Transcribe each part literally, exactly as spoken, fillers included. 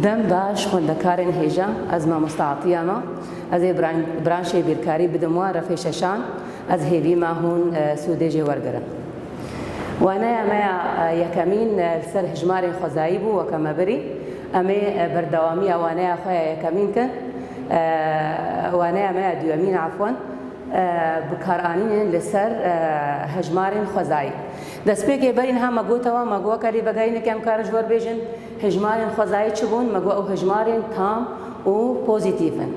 Dem baş xwendekarên hêja, ez mamoste Atiya me. Ez ê bran-, branşê bîrkarî bidim wan refê şeşan. Ez hêvî me hûn, e, sûdê jê wergirin. Waneya me ya, e, yekemîn, e, li ser hejmarên xwezayî bû weke me birî. Em ê, e, berdewamiya waneya xwe ya yekemîn kin. E, waneya me ya duyemîn, efwen, e, bikaranînên li ser, e, hejmarên xwezayî. Destpêkê berî niha me gotewa, me got weke lêvegerînekê em karin ji we re bêjin, hejmarên xwezayî çi bûn? Me got ew hejmarên tam û pozîtîf in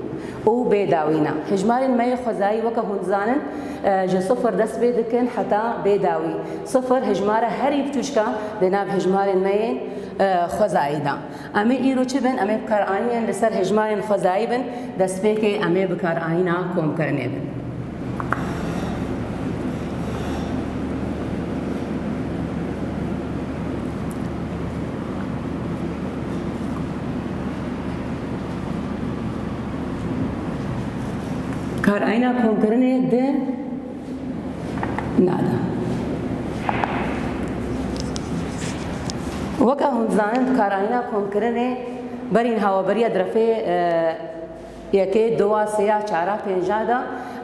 û bê dawî ne. Hejmarên me yê xwezayî weke hûn dizanin, e, ji sifir dest pê dikin heta bê dawî. Sifir hejmara herî biçûçka di nav hejmarên me yên, e, xwezayî de. Em ê îro çi bin? Em ê bikaranînên li ser hejmarên xwezayî bin, destpêkê em ê bikaranîna komkirinê bin. Karayîna komkirinê di nada. Weke hûn dizanin, karayîna komkirinê berî niha we beriya di refê, e, yekê, duwa, sêya, çara, pênca de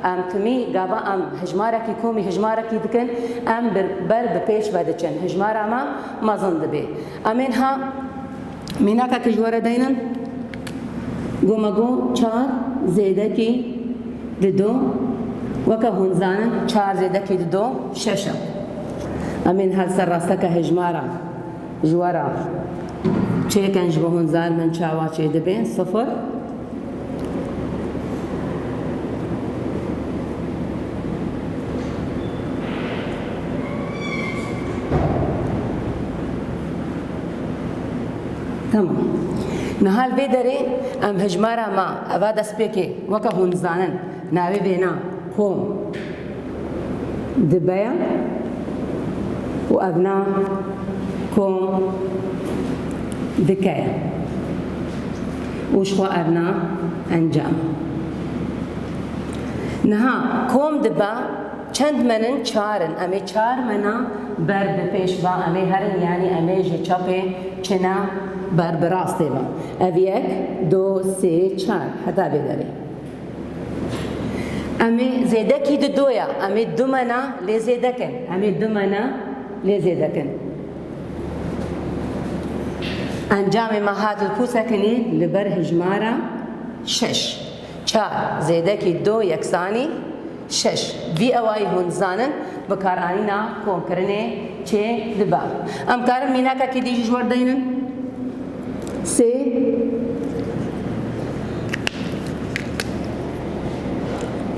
em timî gava em hejmarekî komî hejmarekî dikin, em bir-, ber bi pêş ve diçin. Hejmara me mezin dibê. Em ê niha mînakekî ji we re deynin. Go me go çar zêdekî dido, weke hûn dizanin, çar zêdekî dido şeş e. Em ê niha li ser rasteke hejmara ji we re çêkin, ji bo hûn zarmin çawa çêdibe, sifir. Tamam. Niha li vê derê em hejmara me, eva destpêkê, weke hûn dizanin, navê vêna kom dibe ye û evna kom dike ye û ji xwe evna encam. Niha kom dibe çend men in? Çar in. Em ê çar mena ber bi pêş ve em ê herin, yanî em ê ji çepê çine ber bi rastê ve. Ev yek, do, sê, çar. Heta vê derê. Em ê zêdekî dido ya, em ê du mena lê zêde kin. Em ê du mena lê zêde kin. Encamê me hat li ku sekinî, li ber hejmara şeş. Çar zêdekî du yeksanî şeş. Vî ewayî hûn dizanin, bikaranîna komkirinê çê dibe. Em karin mînakekî dî jî ji we re deynin. Sê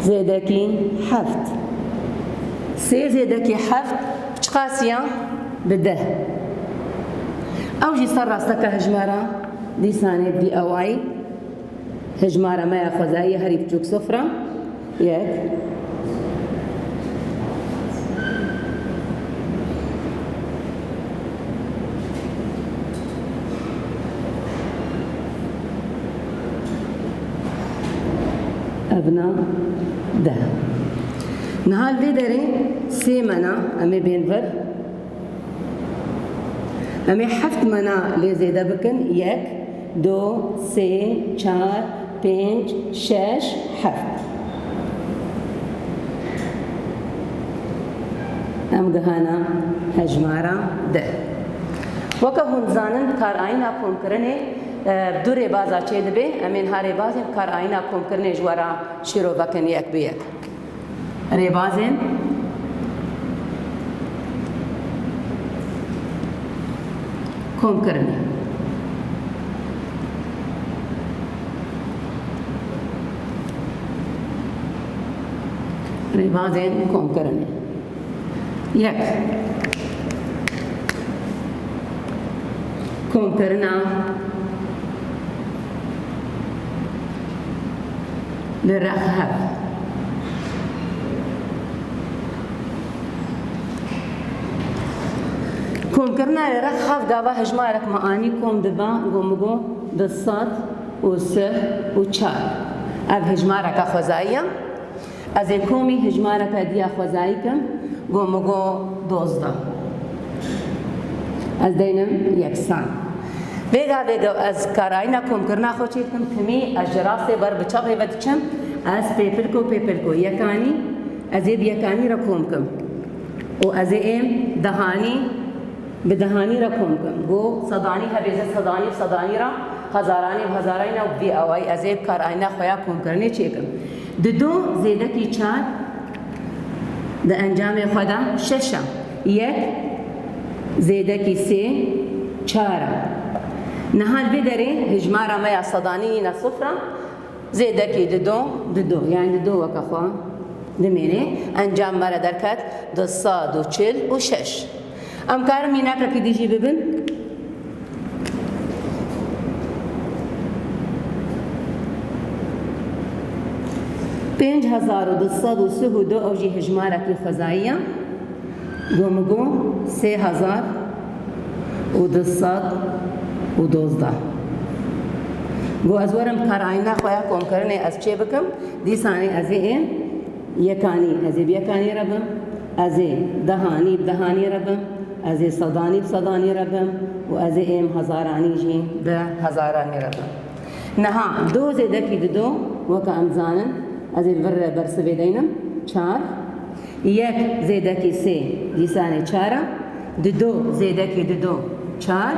zêdekî heft. Sê zêdekî heft çiqas ya? Bi deh. Ew jî ser rasteke hejmara dîsanê bi vî ewayî. Hejmara me ya xwezayî herî biçûk sifir e. Yek. Evna deh. Niha li vê derê sê mena, em ê bên vir. Em ê heft mena lê zêde bikin. Yek, du, sê, çar, pênc, şeş, heft. Em gihana hejmara deh. Weke hûn dizanin, karayîna komkirinê, e, bi du rêbaza çêdibe. Em ê niha rêbazên karayîna komkirinê ji we re şîrove kin yek bi yek. Rêbazên komkirinê. Rêbazên komkirinê. Yek. Komkirina li rex hev. Komkirina li rex hev gava hejmarek me anî kom dibe, go min go du sed û sih û çar. Ev hejmareke xwezayî ye. Ez ê komî hejmareke diya xwezayî kim, go min go dozdeh. Ez deynim yeksan. Vêga vêga ez karayîna komkirina xwe çêdikim, timî ez ji rastê ber bi çapê ve diçim, ez pêpilko pêpilko yekanî, ez ê bi yekanî re kom kim. Û ez ê êm dehanî bi dehanî re kom kim. Go sedanî hebêze sedanî bi sedanî re, hezaranî bi hezaranî re, vî awayî ez ê bi karayîna xwe ya komkirinê çêkim. Dido zêdekî çar di encamê xwe de şeş e. Yek zêdekî sê çar e. Niha li vê derê hijmara me ya sedanî yîne sifir e. Zêdekî dido, dido. Yani dido weke xwe dimêne. Encam me re derket du sed û çil û şeş. Em karin mînakekî dî jî bibin. Pênc hezar û du sed û sih û du, ew jî hijmarekî xwezayî ye. Go min go sê hezar û du sed û dozdeh. Go ez werim karayîna xwe ya komkirinê ez çê bikim. Dîsanê ez ê ê yekanî, ez ê bi yekanî re bim. Ez ê dehanî bi dehanî re bim. Ez ê sedanî bi sedanî re bim. Û ez ê êm hezaranî jî bi hezaranî re bim. Niha do zêdekî dido, weke em zanin, ez ê li vir re bersivê deynim, çar. Yek zêdekî sê, dîsanê çar e. Dido zêdekî dido, çar.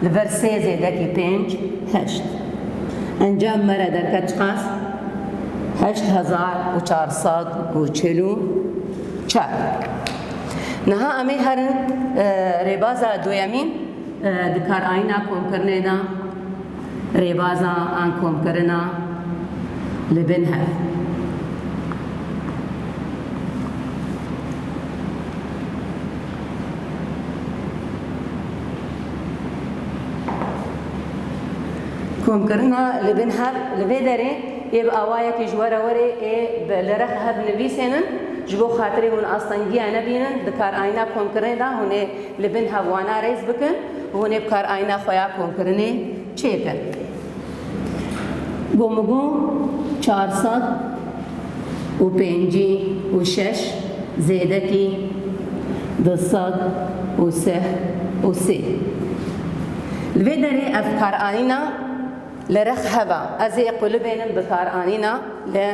Li vir sê zêdekî pênc, heşt. Encam me re derket çiqas? Heşt hezar û çar sed û çil û çar. Niha em ê herin, e, rêbaza duyemîn, e, di karayîna komkirinê de. Rêbaza an komkirina li bin hev. Komkirina li bin hev, li vê derê ê bi awayekî ji we re werê ê bi li rex hev nivîsênin, ji bo xatirê hûn astengiya nebînin, di karayîna komkirinê de hûn ê li bin hev wana rêz bikin û hûn ê bi karayîna xwe ya komkirinê çêkin. Go min go çar sed û pêncî û şeş zêdekî du sed û sih û sê. Li vê derê ev karanîna li rex hev e. Ez ê qulibênim bi karanîna li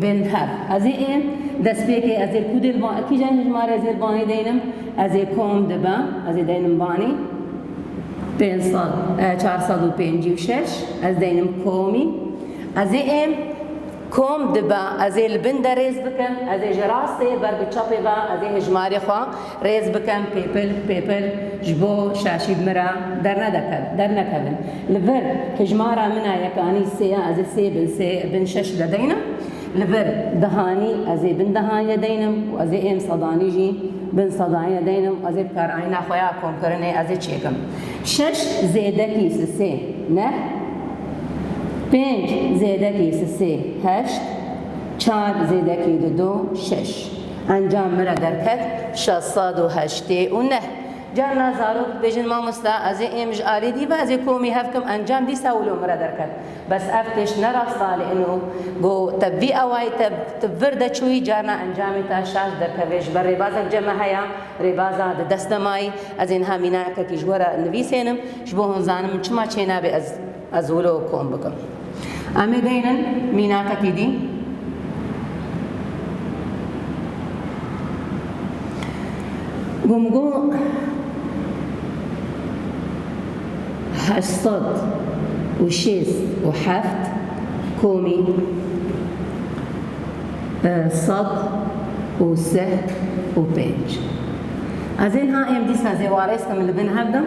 bin hev. Ez ê ê destpêkê ez ê kûdê li ba-, kîjan hejmarê ez ê li banê deynim? Ez ê kom dibe, ez ê deynim banê. Pênc sed, e, çar sed û pêncî û şeş, ez deynim komî. Ez ê êm kom dibe, ez ê li bin de rêz bikim, ez ê ji rastê ber bi çapê ve, ez ê hejmarê xwe rêz bikim, pêpil, pêpil, ji bo şaşî bi min re dernedeke-, dernekevin. Li vir hejmara min a yekanî sê ye, ez ê sê bin sê, bin şeş de deynim. Li vir dehanî, ez ê bin dehanî de deynim û ez ê êm sedanî jî bin sedanî de deynim, ez ê bi karayîna xwe ya komkirinê ez ê çêkim. Şeş zêdekî sisê neh, pênc zêdekî sisê heşt, çar zêdekî dido şeş. Encam min re derket şeş sed û heştê û neh. Carna zarok dibêjin, mamosta, ez ê êm ji alî dî ve, ez ê komî hev kim, encam dîsa wilo min re derket. Bes ev tişt ne rast e, li ino go te vî awayî te, te vir de çûyî, carna encamê te şaş derkeve. Ji ber rêbazek cem me heye, rêbaza di dest de mayî, ez ê niha mînakekî ji we re nivîsênim, ji bo hûn zanin min çima çênabe ez, ez wilo kom bikim. Em ê deynin mînakekî dî. Go min go heşt sed û şêst û heft komî, e, sed û sih û pênc. Ez ê niha êm dîsa zêwarêz kim li bin hev de.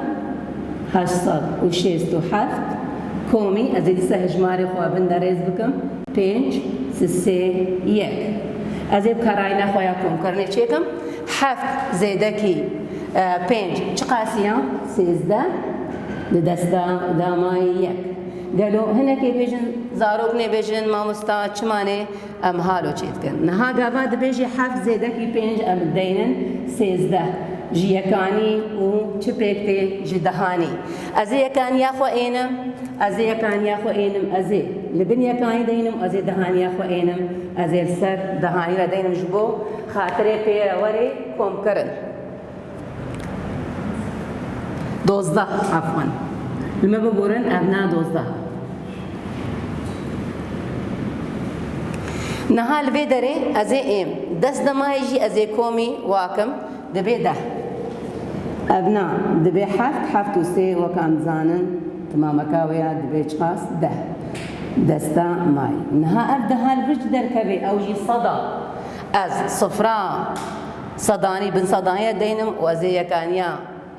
Heşt sed û şêst û heft komî, ez ê dîsa hejmarê xwe bin de rêz bikim. Pênc, sisê, yek. Ez ê bi karayîna xwe ya komkirinê çêkim. Heft zêdekî, e, pênc çiqas ye? Sêzdeh. Di dest de damayî yek. Gelo hinekê bêjin, zarok nêbêjin, mamosta, çima nê? Em halo çêdikin. Niha gava dibêjî heft zêdekî pênc em deynin sêzdeh. Ji yekanî û çi pêk tê? Ji dehanî. Ez ê yekaniya xwe ênim, ez ê yekaniya xwe ênim, ez ê li bin yekanî deynim, ez ê dehaniya xwe ênim, ez ê li ser dehanî re deynim ji bo xatirê pê re werê komkirin. Dozdeh, efwan. Li me biborin, ev ne dozdeh. Niha li vê derê ez ê êm. Dest demayê jî ez ê komî wakim, dibe deh. Ev na, dibe heft, heft û sê wek em dizanin, timameka wê ya dibe çiqas? Deh. Desta mayî. Niha ev deha li vir jî derkeve, ew jî seda. Ez sifra sedanî bin sedanî deynim û ez ê yekaniya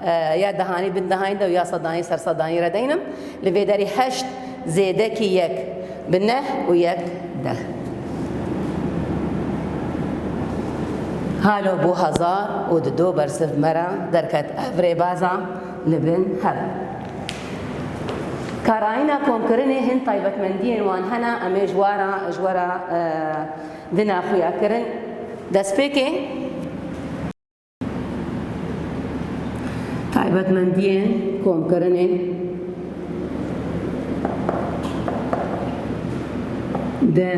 e, ya dehanî bin dehanî de û ya sedanî ser sedanî re deynim. Li vê derî heşt zêdekî yek bi neh û yek deh. Halo bû hezar û dido bersiv me re derket. Ev rêbaza li bin hev. Karayîna komkirinê hin taybetmendiyên wan hene, em ê ji wa re, ji we re, e, dina xuya kirin. Destpêkê. Taybetmendiyên komkirinê di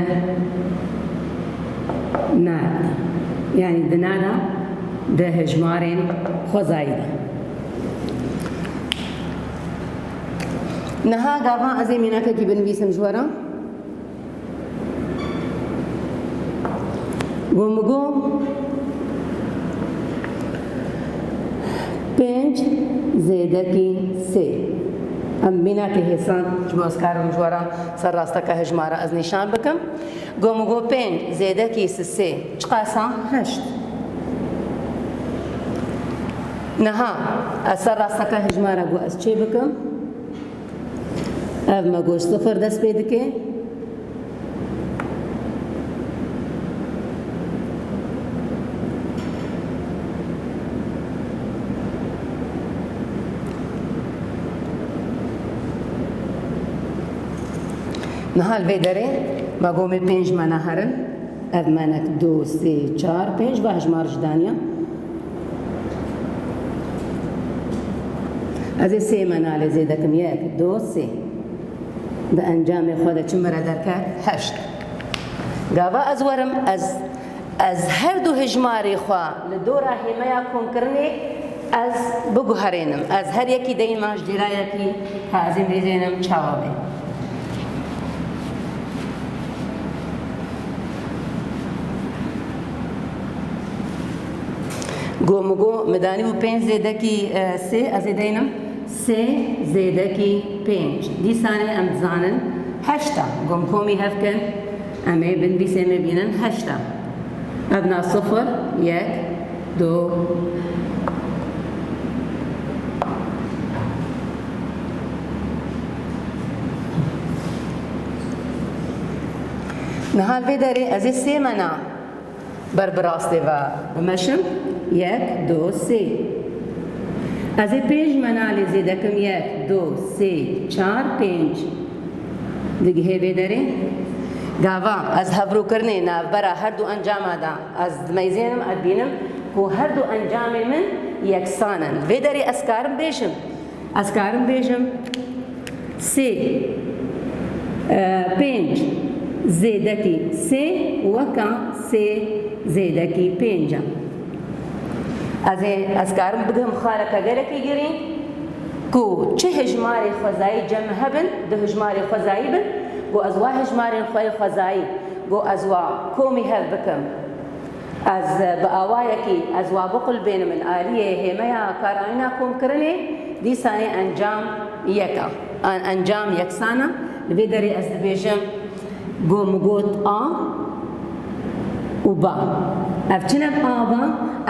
nada, yanî di nada di hejmarên xwezayî de. Niha gava ez ê mînakekî binivîsim ji we re. Go min go pênc zêdekî sê. Em mînakê hêsan ji bo ez karim ji we re ser rasteke hejmara ez nîşan bikim. Go min go pênc zêdekî sê çiqas e? Heşt. Niha ez ser rasteke hejmara go ez çê bikim. Ev me got sifir dest pê dike. Niha li vê derê me got me pênc mena herin. Ev menek du, sê, çar, pênc, va hejmar ji daniya. Ez ê sê mena lê zêde kim, yek, du, sê. Di encamê xwe de çi min re derket? Heşt. Gava ez werim, ez, ez her du hejmarê xwe li dora hêmeya komkirinê ez biguherînim. Ez her yekî deyma ji dêra yekî ka ez ê rêzênim çawa bê. Go min go, min danî bû pênc zêdekî, e, sê, ez ê deynim sê zêdekî pênc. Dîsanê em dizanin heşt e. Go min komî hev kin, em ê binivîsê me bînin heşt e. Ev na sifir, yek, du. Niha li vê derê ez ê sê mena ber bi rastê ve bimeşim. Yek, du, sê. Ez ê pênc mena lê zêde kim. Yek, du, sê, çar, pênc. Digihê vê derê. Gava ez hevrûkirinê navbera her du encama de ez dimeyzênim, ez dibînim ku her du encamê min yeksan in. Vê derê ez karim bêjim. Ez karim bêjim sê, e, pênc zêdekî sê weka sê zêdekî pênc e. Ez ê, ez karim bigihim xaleke gelekî girîng ku çi hejmarê xwezayî cem hebin, du hejmarê xwezayî bin, ku ez wa hejmarên xwe yê xwezayî, ku ez wa komî hev bikim. Ez bi awayekî ez wa biqulbênim li aliyê hêmeya karayîna komkirinê, dîsanê encam yek e. An-, encam yeksan e. Li vê derê ez dibêjim, go min got a û ba. Ev çi ne a ba?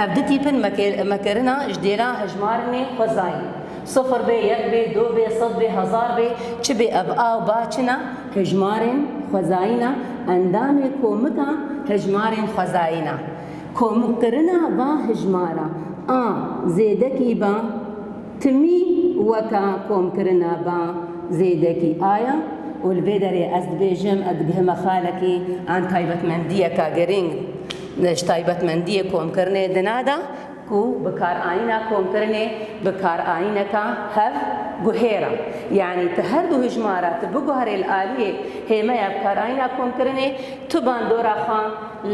Ev du tîpin meke-, mekirina ji dêra hejmarinê xwezayî. Sifir bê, yek bê, du bê, sed bê, hezar bê, çi bê, ev a û ba çi ne? Hejmarên xwezayî ne, endamê komika hejmarên xwezayî ne. Komikkirina va hejmara a zêdekî ba timî weka komkirina ba zêdekî a ya û li vê derê ez dibêjim, ez digihime xalekî an taybetmendiyeka girîng ji taybetmendiyê komkirinê di nada. Ku bikarayîna komkirinê bikarayîneka hev guhêr e. Yanî tu her du hijmara tu biguherê li aliyê hêmeya bikarayîna komkirinê, tu bandora xwe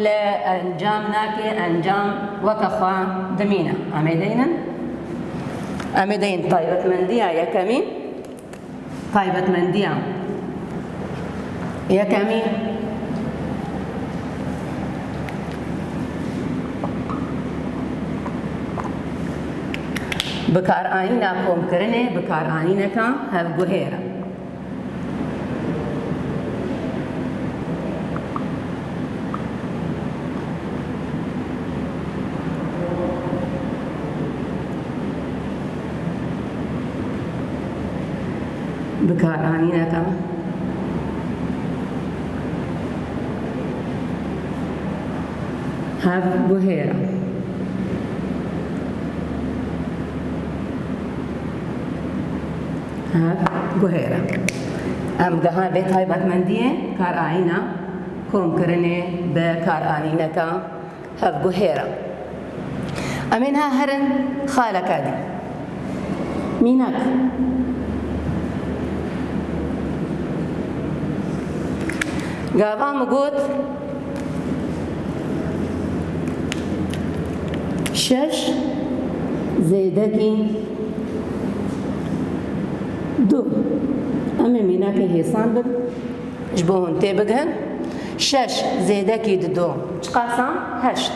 li encam nake, encam weke xwe dimîne. Em ê deynin? Em ê deyin taybetmendiya yekemîn. Taybetmendiya yekemîn, bikaranîna komkirinê bikaranîneka hevguhêr e. Bikaranîneke hevguhêr e. Hevguhêr e. Em geha vê taybetmendiyê karayîna komkirinê bi karanîneke hevguhêr e. Em ê niha herin xaleke dî. Mînak. Gava min got şeş zêdekî du. Em ê mînakê hêsan bin. Ji bo hûn tê bigihin, şeş zêdekî dido çiqas e? Heşt.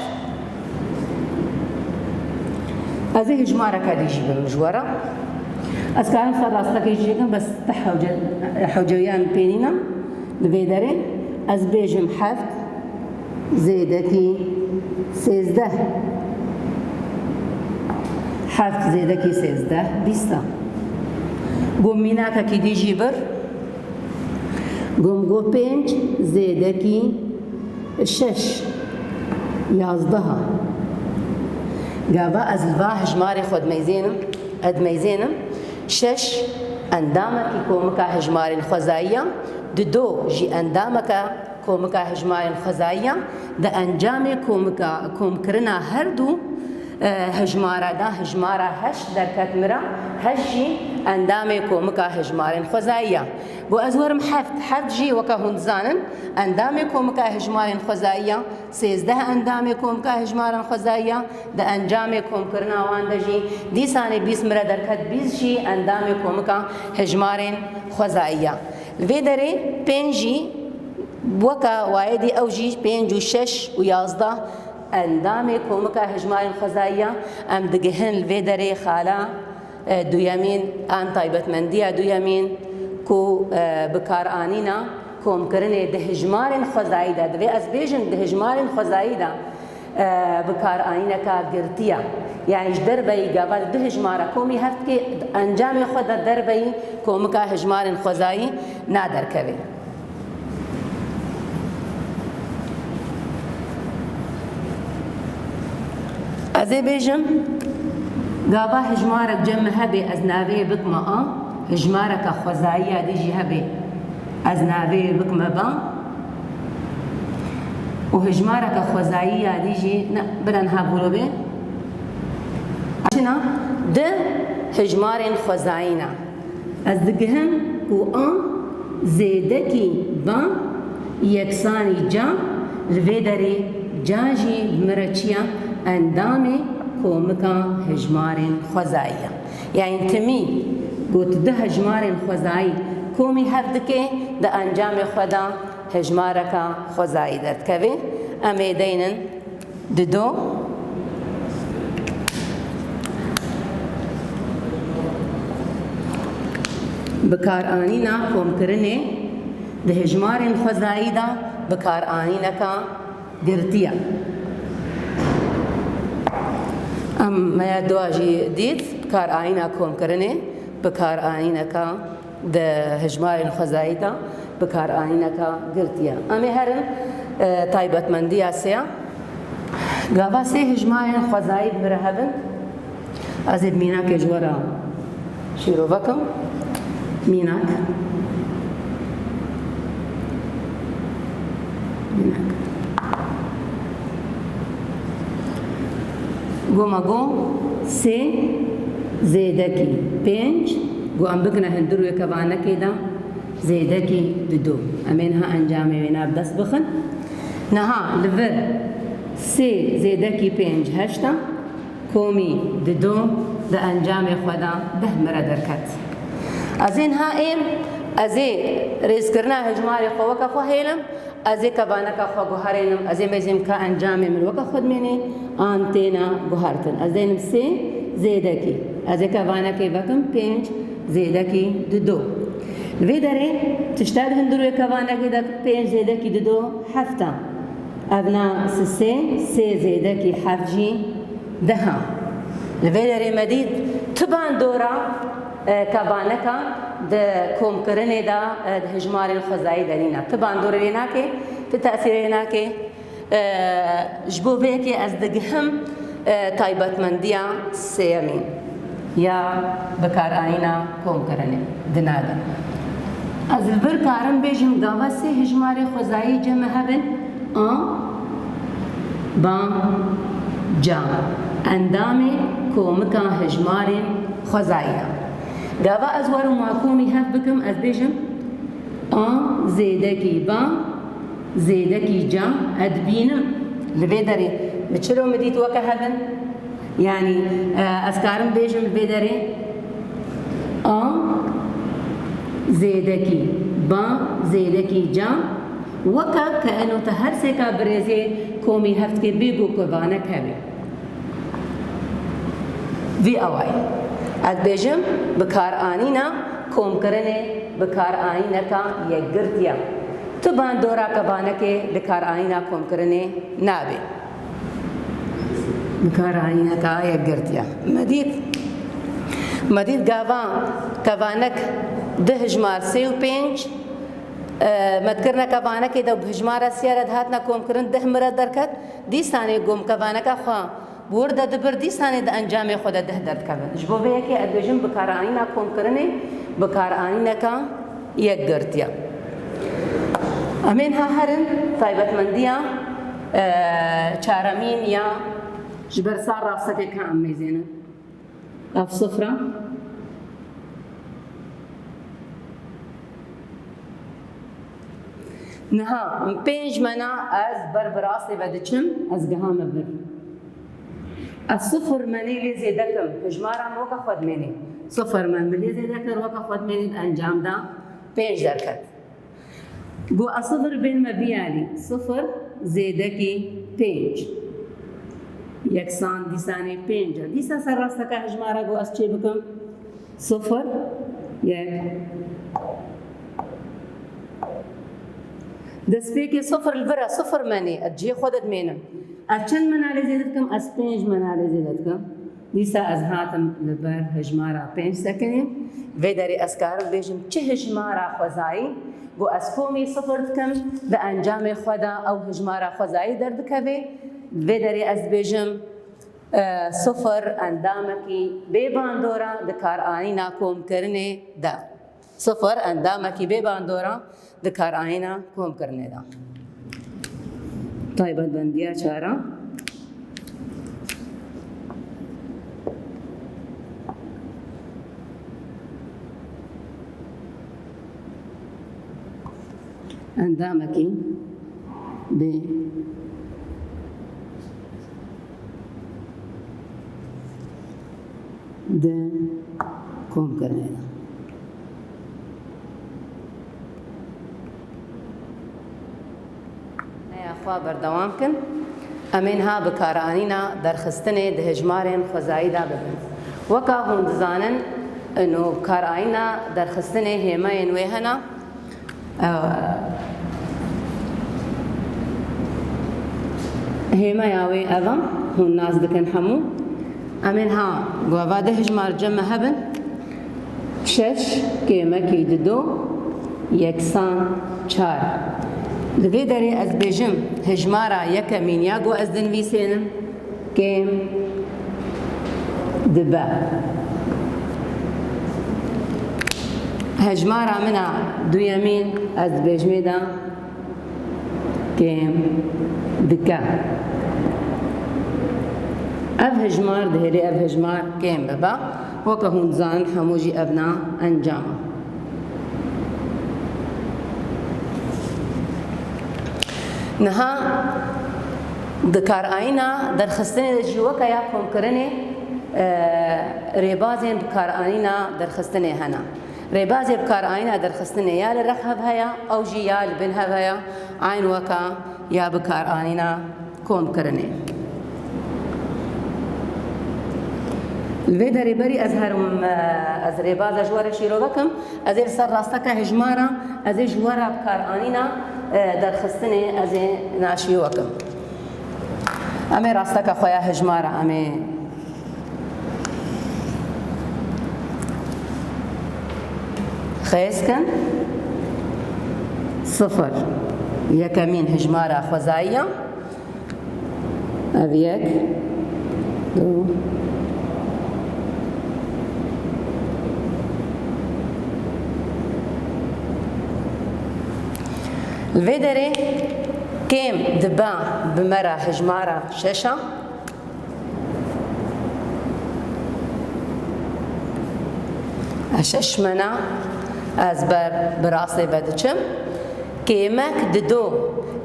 Ez ê hejmareke dî jî bim ji we re. Ez karim ser rastekê jî bikim, bes ti hewce-, hewceyan pê nîne li vê derê. Ez bêjim heft zêdekî sêzdeh. Heft zêdekî sêzdeh, bîst e. Bû mînakekî dî jî bir. Gom got pênc zêdekî şeş, yazdeh e. Gava ez li va hejmarê xwe dimeyzênim, e, dimeyzênim. Şeş endamekî komika hejmarên xwezayî ye, dido jî endameke komika hejmarên xwezayî ye. Di encamê komika, komkirina her du, e, hejmara de, hejmara heşt derket min re, heşt jî endamê komika hejmarên xwezayî ye. Bo ez werim heft. Heft jî weke hûn dizanin, endamê komika hejmarên xwezayî ye, sêzdeh endamê komika hejmarên xwezayî ye, di encamê komkirina wan de jî dîsanê bîst min re derket, bîst jî endamê komika hejmarên xwezayî ye. Li vê derê pênc jî weke wayedî ew jî pênc û şeş û yazdeh endamê komika hejmarên xwezayî ye. Em digihin li vê derê xala e, duyemîn, an taybetmendiya duyemîn ku, e, bikaranîna komkirinê di hejmarên xwezayî de, divê ez bêjim di hejmarên xwezayî de, e, bikaranîneka girtî ye. Yanî ji derveyî gava di hejmara komî hev dikê, encamê xwe de derveyî komika hejmarên xwezayî naderkeve. Ez ê bêjim, gava hejmarek cem min hebe, ez navê bikime A, hejmareke xwezayî ya dî jî hebe, ez navê bikime B. Û hejmareke xwezayî ya dî jî, ne, bila niha bûro bê. Çina di hejmarên xwezayî ne. Ez digihim ku A zêdekî B yeksanî C, li vê derê C jî bi min re çi ye? Endamê komika hejmarên xwezayî ye. Yanî timî ku tu di hejmarên xwezayî komî hev dikê, di encamê xwe de hejmareka xwezayî derdikeve. Em ê deynin. Dido, bikaranîna komkirinê di hejmarên xwezayî de bikaranîneka girtî ye. Em me ya dua jî dît, bikaranîna komkirinê bikaranîneka di hejmarên xwezayî de bikaranîneka girtî ye. Em ê herin, e, taybetmendiya sê ya. Gava sê hejmarên xwezayî bi min re hebin. Ez ê bi mînakê ji we re şîrove kim. Mînak. Mînak. Go me go sê zêdekî pênc, go em bikine hundir wê kevanekê de zêdekî dido. Em ê niha encamê wê nav dest bixin. Niha li vir sê zêdekî pênc heşt e, komî dido di encamê xwe de deh min re derket. Ez ê niha êm, ez ê rêzkirina hejmarê xwe weke xwe hêlim, ez ê kevaneka xwe guherênim, ez ê mêzêm ka encamê min weke xwe dimênê, an têna guhertin. Ez dênim sê zêdekî. Ez ê kevanekê vekim pênc zêdekî dido. Li vê derê tiştek hundir wê kevanekê de pênc zêdekî dido heft e. Ev na sisê, sê zêdekî heft jî deh e. Li vê derê me dît tu bandora, e, kevaneka di komkirinê de, e, di hejmarên xwezayî de nîne. Tu bandorê lê nake, tu tesîrê lê nake. E, ji bo vê yekê ez digihim, e, taybetmendiya sêyemîn ya bikaranîna komkirinê di na de. Ez li vir karim bêjim gava sê hejmarê xwezayî cem me hebin, a, ba, ca. Endamê komika hejmarên xwezayî ye. Gava ez werim wa komî hev bikim, ez bêjim a zêdekî ba zêdekî ca, ez dibînim. Li vê derê min çilo min dît weke hebin? Yanî, e, ez karim bêjim li vê derê a zêdekî ba zêdekî ca, weke ke eno te her sêka birêzê komî hev dikê bê ku kevanek hebe. Vî awayî. Ez dibêjim, bikaranîna komkirinê bikaranîneka yekgirtî ye. Tu bandora kevanekê bikaranîna komkirinê nabe. Bikaranîneka yekgirtî ye. Me dît, me dît gava kevanek di hejmar sê û pênc, e, me dikirine kevanekê de bi hejmara sê re dihatine komkirin deh min re derket, dîsanê ku min kevaneka xwe bi wir de dibir, dîsanê di encamê xwe de deh derdikevin. Ji bo vê yekê ez dibêjim bikaranîna komkirinê bikaranîneka yekgirtî ye. Em ê niha herin taybetmendiya, e, çaremîn ya ji ber sar rasteke ka em mêzênin. Ev sifir e. Niha min pênc mena ez ber bi rastê ve diçim, ez gihame vir. Ez sifir menê lê zêde kim, hejmara min weke xwe dimênê. Sifir men min lê zêde kir, weke xwe dimênê, di encam de pênc derket. Got ez sifir bên me vî alî, sifir zêdekî pênc. Yeksan dîsanê pênc e. Dîsa ser rasteke hejmara got ez çê bikim? Sifir, yek. Destpêkê sifir li vir e, sifir menê, ez cihê xwe de dimênim. Ez çend mena lê zêde dikim? Ez pênc mena lê zêde dikim. Dîsa ez hatim li ber hejmara pênc sekinê. Vê derê ez karim bêjim çi hejmara xwezayî, got ez komî sifir dikim, di encamê xwe de ew hejmara xwezayî derdikeve. Vê derê ez dibêjim, e, sifir endamekî bê bandora di karanîna komkirinê de. Sifir endamekî bê bandora di karanîna komkirinê de. Taybetmendiya çar a. Endamekî bê di komkirinê de. Neya xwe berdewam kin. Em ê niha bikaranîna derxistinê di hejmarên xwezayî de bibin. Weka hûn dizanin, ino bikaranîna derxistinê hêmeyên wê hene. Ew, hêmeya wê ev e, hûn nas dikin hemû. Em ê niha gava di hejmar cem me hebin. Şeş kêmekî dido yeksan çar. Li vê derê ez dibêjim hejmara yekemîn ya ku ez dinivîsênim. Kêm dibe. Hejmara min a duyemîn ez dibêjmê de kêm dike. Ev hejmar dihêlê ev hejmar kêm bibe. Weke hûn dizanin hemû jî ev na encam e. Niha di karayîna derxistinê de jî weke ya komkirinê, e, rêbazên bi karayîna derxistinê hene. Rêbazê bikaranîna derxistinê ya li rex hev heye, ew jî ya li bin hev heye, eyn weke ya bikaranîna komkirinê. Li vê derê berî ez herim, e, ez rêbaza ji we re şîrove kim, ez ê li ser rasteke hejmara, ez ê ji we re bikaranîna, e, derxistinê ez ê naşî we kim. Em ê rasteke xwe ya hejmara, em ê xêz kin. Sifir. Yekemîn hejmara xwezayî ya. Ev yek, du. Li vê derê kêm dibe bi me re hejmara şeş a. Şeş mena ez ber bi rastê ve diçim. Kêmek dido.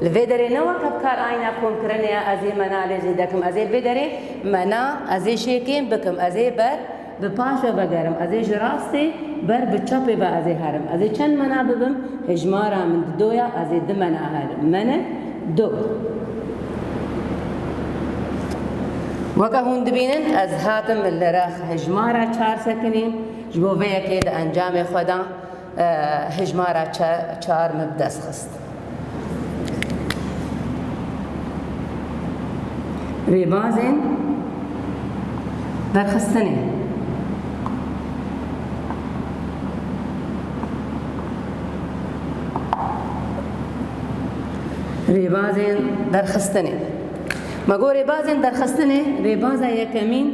Li vê derê ne weke bikaranîna komkirinê ye, ez ê mena lê zêde kim. Ez ê li vê derê mena, ez ê şê kêm bikim. Ez ê ber bi paş ve vegerim. Ez ê ji rastê ber bi çepê ve ez ê herim. Ez ê çend mena bibim? Hejmara min dido ya, ez ê du mena herim. Mene do. Weke hûn dibînin, ez hatim li rex hejmara çar sekinî. Ji bo vê yekê di encamê xwe de, e, hejmara çe-, çar min bi dest xist. Rêbazên derxistinê. Rêbazên derxistinê. Me got rêbazên derxistinê, rêbaza yekemîn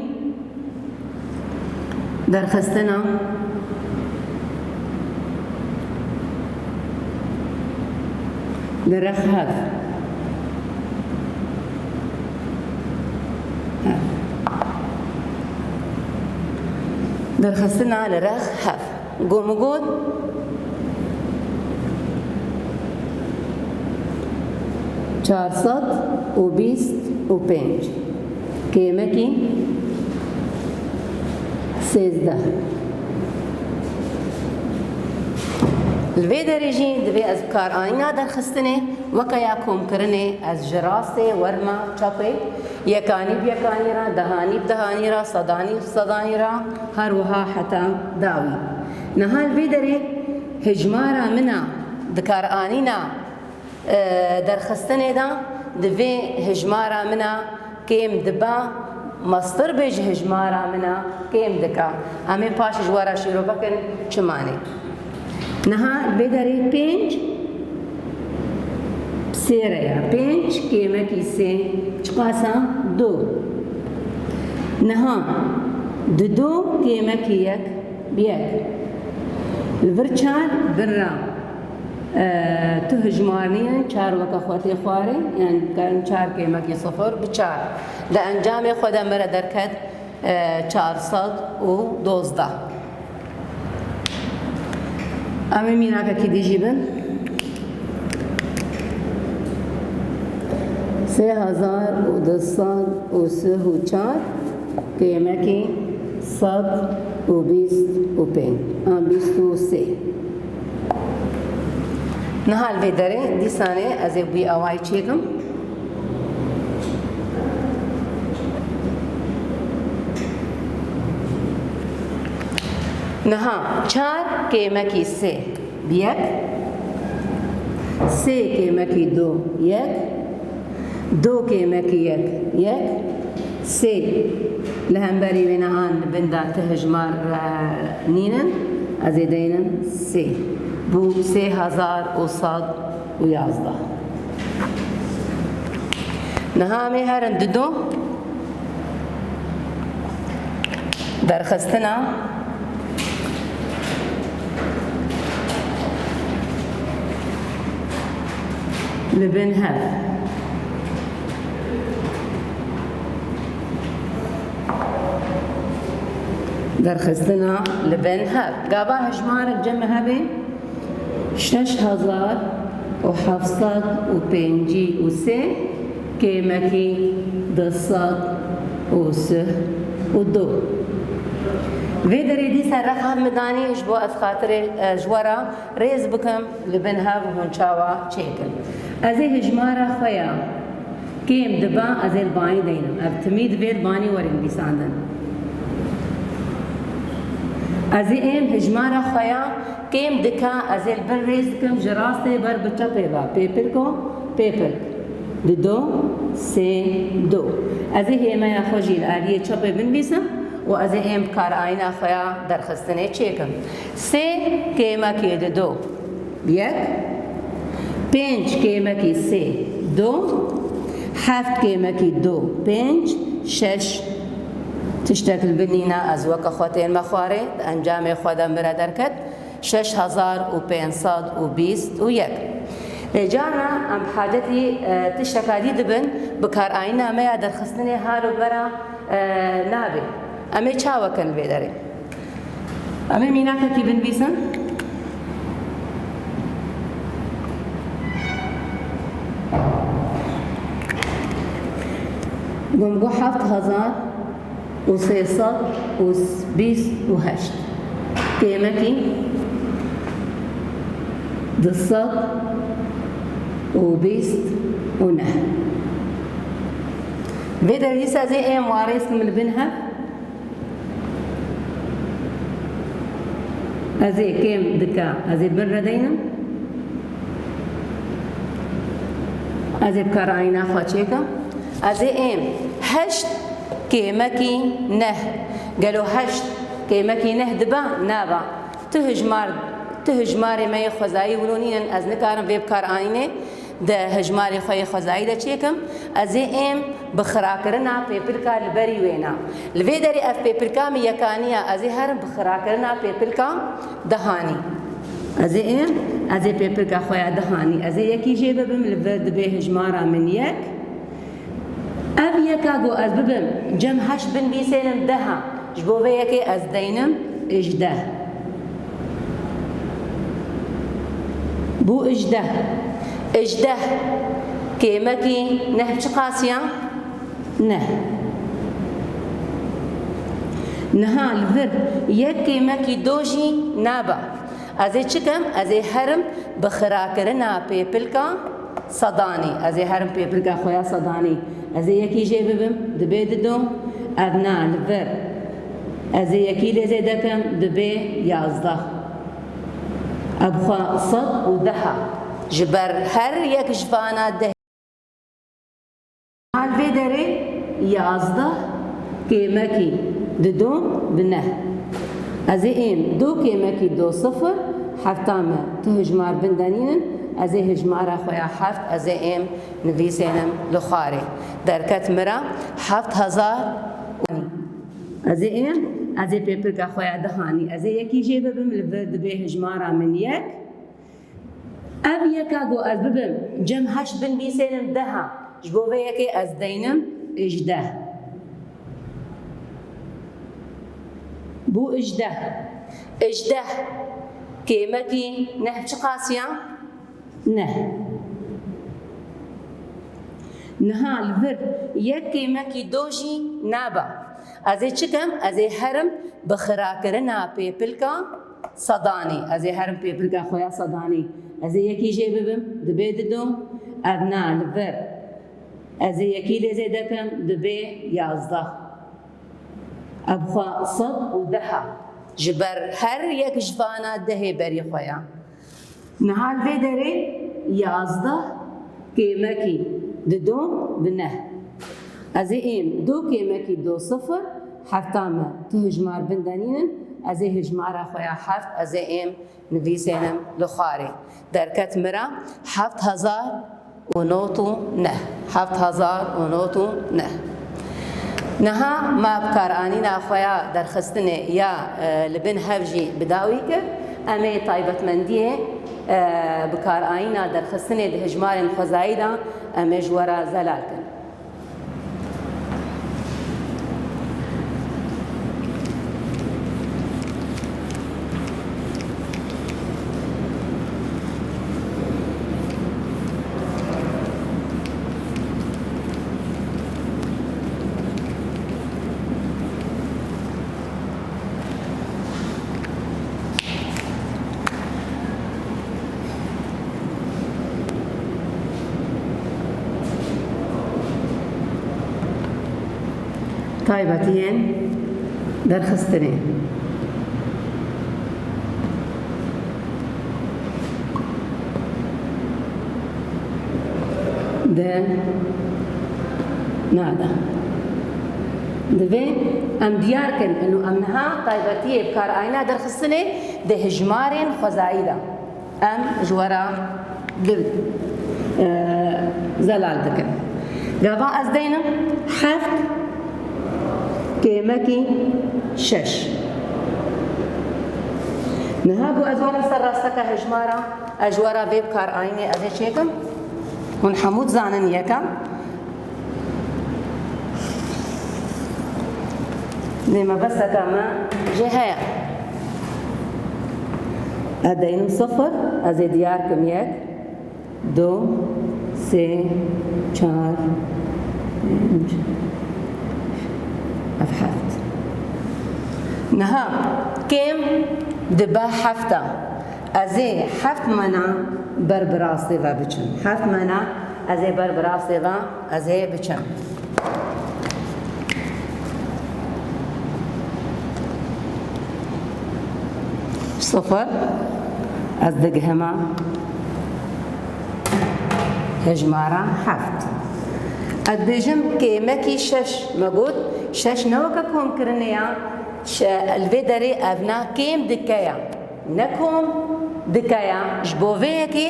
derxistina li rex hev. Hev. Derxistina li rex hev. Go min got, çar sed û bîst û pênc. Kêmekî sêzdeh. Li vê derê jî divê ez bikaranîna derxistinê weke ya komkirinê, ez ji rastê werma çepê, yekanî bi yekanî re, dehanî bi dehanî re, sedanî bi sedanî re, her wiha heta dawî. Niha li vê derê hejmara min a dikaranîna, e, derxistinê de, divê hejmara min a kêm dibe, mestir bê ji hejmara min a kêm dike. Em ê paş ji we re şîrove kin çimanê. Niha vê derê pênc sê re ye. Pênc kêmekî sê çiqas e? Du. Niha dido kêmekî yek bi yek. Li vir çar vir re, e, tu hijmar nînin, çar weke xwe tê xwarê, yani dikarin çar kêmekî sifir bi çar. Di encamê xwe de min re derket, e, çar sed û dozdeh. Em ê mînakekî dî jî bin. Sê hezar û du sed û sih û çar kêmekî sed û bîst û pênc an bîst û sê. Niha li vê derê dîsanê ez ê bûyî awayî çêkim. Niha çar kêmekî sê bi yek, sê kêmekî du yek, du kêmekî yek yek, sê li hemberî wê ne an li bin de ti hijmar, e, nînin, ez ê deynim sê. Bû sê hezar û sed û yazdeh. Niha em ê herin dido derxistina li bin hev. Derxistina li bin hev. Gava hejmarek cem hebê şeş hezar û heft sed û pêncî û sê kêmekî du sed û sih û du. Vê derê dîsa rex hev min danî ji bo ez xatirê, e, ji we re rêz bikim, li bin hev hûn çawa çêkin. Ez ê hijmara xwe ya kêm diba, ez ê li banî deynim. Ev timî divê li banî werin nivîsandin. Ez ê êm hijmara xwe ya kêm dika, ez ê li bin rêz dikim, ji rastê ber bi çepê ve. Pêpilko, pêpilk. Dido, sê, do. Ez ê hêmeya xwe jî li aliyê çepê binivîsim û ez ê êm bikarayîna xwe ya derxistinê çêkim. Sê kêmekê dido, yek. Pênc kêmekî sê, do. Heft kêmekî do, pênc. Şeş. Tiştek li bin nîne, ez weke xwe tênme xwarê, di encamê xwe de mire derket. Şeş hezar û pênc sed û bîst û yek. Lê carna em hacetî, e, tişteka dî dibin, bikarayîna me ya derxistinê hal û bera, e, nabê. Em ê çawa kin vê derê? Em ê mînakekî binivîsin. Gum got heft hezar û sê sed û bîst û heşt. Kêmekî du sed û bîst û neh. Vê derê dîsa ez ê êm warêz kim li bin hev. Ez ê kêm dika, ez ê bin re deynim. Ez ê bikarayîna xwe çêkim. Ez ê êm heşt kêmekî neh. Gelo heşt kêmekî neh diba? Naba. Tu hijmar, tu hijmarê me yê xwezayî wilo nînin, ez nikarim vê bikarayînê di hijmarê xwe yê xwezayî de çêkim. Ez ê êm bi xirakirina pêpilka li berî wêna. Li vê derê ev pêpilka min yekaniya, ez ê herim bi xirakirina pêpilka dehanî. Ez ê êm, ez ê pêpilka xwe ya dehanî, ez ê yekî jê bibim, li vir dibê hijmara min yek. Ev yeka ku ez bibim cem heşt binivîsênim deha. Ji bo vê yekê ez deynim ijdeh. Bû ijdeh. Ijdeh kêmekî neh çiqas ya? Neh. Niha li vir yek kêmekî do jî naba. Ez ê çi kem? Ez ê herim bi xirakirina pêpilka sedanî. Ez ê herim pêpilka xwe ya sedanî. Ez ê yekî jê bibim, dibê dido. Ev na li vir. Ez ê yekî lê zêde kem, dibê yazdeh. Ev xwe sed û deh e. Ji ber her yek ji vana deh. Hal vê derê yazdeh kêmekî dido bi neh. Ez ê êm do kêmekî do sifir, hefta me tu hijmar bin de nînin, ez ê hijmara xwe ya heft, ez ê êm nivîsênim li xwarê. Derket mira heft hezar û nî. Ez ê êm, ez ê pêpirka xwe ya dehanî, ez ê yekî jê bibim, li vir dibê hijmara min yek. Ev yeka ku ez bibim cem heşt binivîsênim deh e. Ji bo vê yekê ez deynim ijdeh. Bû ijdeh. Ijdeh kêmekî neh çiqas ya? Neh. Niha li vir yek kêmekî do jî naba. Ez ê çi kem? Ez ê herim bi xirakirina pêpilka sedanî. Ez ê herim pêpilka xwe ya sedanî. Ez ê yekî jê bibim, dibê dido. Ev na li vir. Ez ê yekî lê zêde kem, dibê yazdeh. Ev xwe sed û deh e. Ji ber her yek ji vana dehê berî xwe ya. Niha li vê derê yazdeh kêmekî dido bi neh. Ez ê êm do kêmekî do sifir, hefta me tu hijmar bin de nînin, ez ê hijmara xwe ya heft, ez ê êm nivîsênim li xwarê. Derket mira heft hezar û nod û neh. Heft hezar û nod û neh. Niha me bikaranîna xwe ya derxistinê ya, e, li bin hev jî bi dawî kir. Em ê taybetmendiyê, e, bikaranîna derxistinê di hijmarên xwezayî de em ê ji we re zelal kin. Taybetiyên derxistinê. Di nada. Divê em diyar kin, ino em niha taybetiyê bi kar ayîna derxistinê di hijmarên xwezayî de. Em ji we re di, e, zelal dikin. Gava ez deynim heft kêmekî şeş. Niha ku ez were ser rasteka hejmara, ez ji we re vê bi kar ayînê ez ê çêkim. Hûn hemû dizanin yekem. Lê mebesteke me jê heye. Ez deynim sifir, ez ê diyar kim yek, du, sê, çar, pênc, ev heft. Niha kêm dibe hefta. Ez ê heft mena ber bi rastê ve biçim. Heft mena ez ê ber bi rastê ve ez ê biçim. Sifir, ez digihime hejmara heft. Ez dibêjim kêmekî şeş, me got, şeş ne weke komkirinê ya, şe-, li vê derê ev na kêm dike ya. Ne kom dike ya, ji bo vê yekê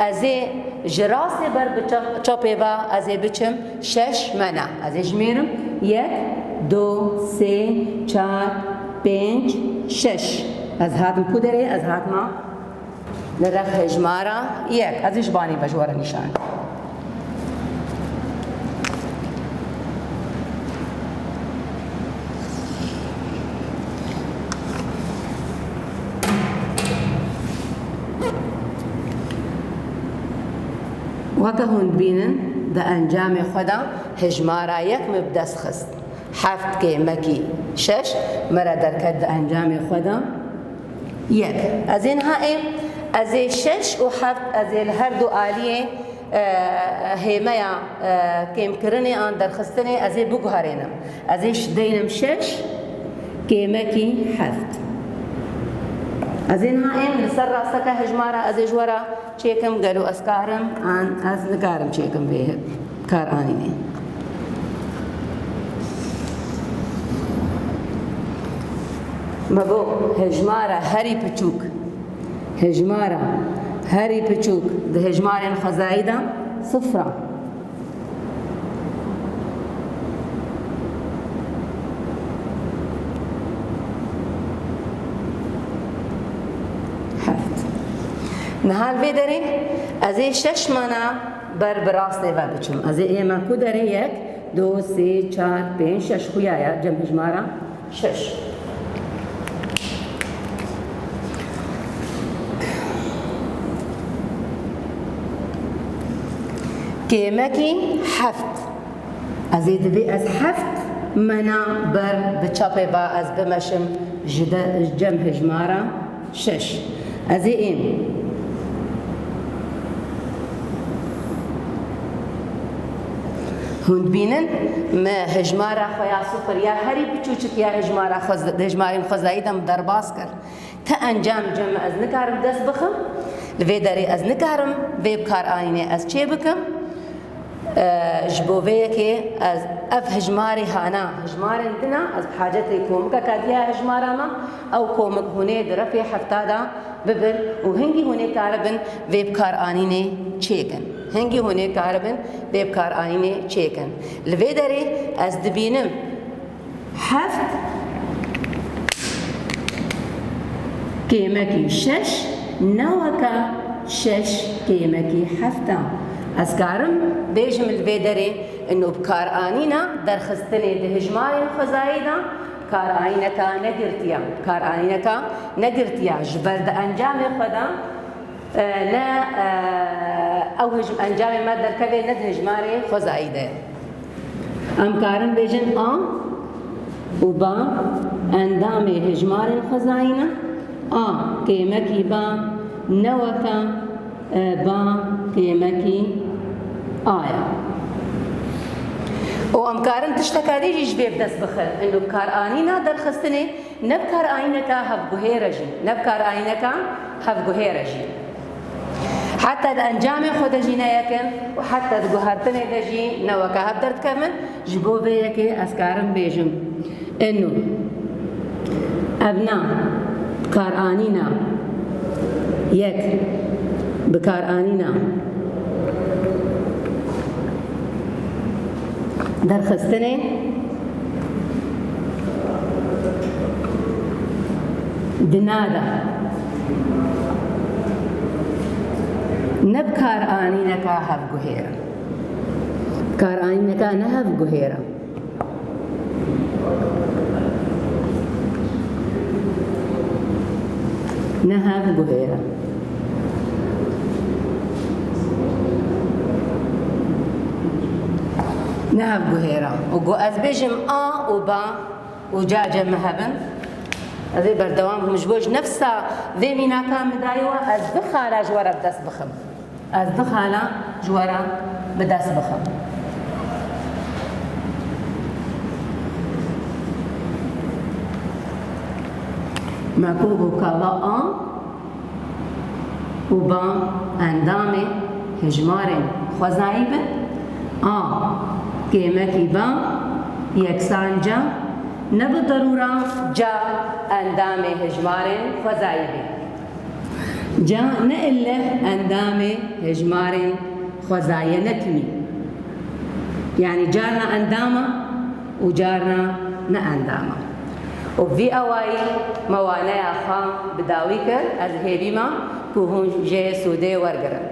ez ê ji rastê ber bi çap-, çapê ve ez ê biçim şeş mena. Ez ê jimêrim yek, du, sê, çar, pênc, şeş. Ez hatim ku derê? Ez hatima li rex hejmara yek. Ez ê ji banî ve ji we re nîşan. Weke hûn dibînin, di encamê xwe de hejmara yek min bi dest xist. Heft kêmekî şeş min re derket di encamê xwe de yek. Ez ê niha ê, ez ê şeş û heft, ez ê li her du aliyê, e, hêmeya, e, kêmkirinê an derxistinê ez ê biguherênim. Ez ê ş-, deynim şeş kêmekî heft. Ez ê niha êm li ser rasteke hejmara ez ê ji we re çêkim, gelo ez karim an ez nikarim çêkim vê kar anînê. Me got hejmara herî piçûk, hejmara herî piçûk di hejmarên xwezayî de sifra. Heft. Niha li vê derê ez ê şeş mana ber bi rastê ve biçim. Ez ê ême ku derê yek, du, sê, çar, pênc, şeş xuya ye cem hejmara şeş. Kêmekî heft. Ez ê divê ez heft mena ber bi çapê ve ez bimeşim ji de, ji cem hejmara şeş. Ez ê êm. Hûn dibînin, me hejmara xwe ya sifir ya herî piçûçik ya hejmara xwe, hejmarên xwezayî de min derbas kir. Ti encam cem ez nikarim dest bixim. Li vê derê ez nikarim vê bi kar anînê ez çê bikim. E, ji bo vê yekê ez ev hejmarê hana, hejmarên din a, ez bi hacetê komikeka diya hejmara me, ew komik hûnê di refê hefta de bibin û hingî hûnê karibin vê bi kar anînê çêkin. Hingî hûnê karibin vê bi kar anînê çêkin. Li vê derê ez dibînim heft kêmekî şeş ne weke şeş kêmekî heft a. Ez karim bêjim li vê derê ino bi kar anîna derxistinê di hejmarên xwezayî de kar anîneka negirtiya. Kar anîneka negirtiya ji ber di encamê xwe de, e, ne, e, ew hej-, encamê me derkevê ne di hejmarê xwezayî de. Em karin bêjin a û ba endamê hejmarên xwezayî ne. A kêmekî ba ne weke, e, ba kêmekî a ye. Û em karin tişteka dî jî ji vê bi dest bixin. Ino bikaranîna derxistinê ne bikaranîneka hevguhêr e jî, ne bikaranîneka hevguhêr e jî. Heta di encamê xwe de jî ne yek in û heta di guhertinê de jî ne weke hev derdikevin. Ji bo vê yekê ez karim bêjim, ino ev na bikaranîna yek, bikaranîna derxistinê di na de ne bikaranîneka hevguhêr e. Bikaranîneka ne hevguhêr e. Ne hevguhêr e. Ne hevguhêr e. Û ku ez bêjim a û ba û ca cem hebin, ez ê berdewam bim. Ji bo ji nefsa vê mînaka min dayê we, ez du xala ji we re bi dest bixim. Ez du xala ji we re bi dest bixim. Me ku got ka va a û ba endamê hejmarên xwezayî bin, a kêmekî ba yeksan ca, ne bi derûra ca endamê hejmarên xwezayî bê. Ca ne illeh endamê hejmarên xwezayî ye, ne timî. Yanî carna endam e û carna ne endam e. Û vî awayî me waneya xwe bi dawî kir, ez hêvî me ku hûn jê sûdê wergirin.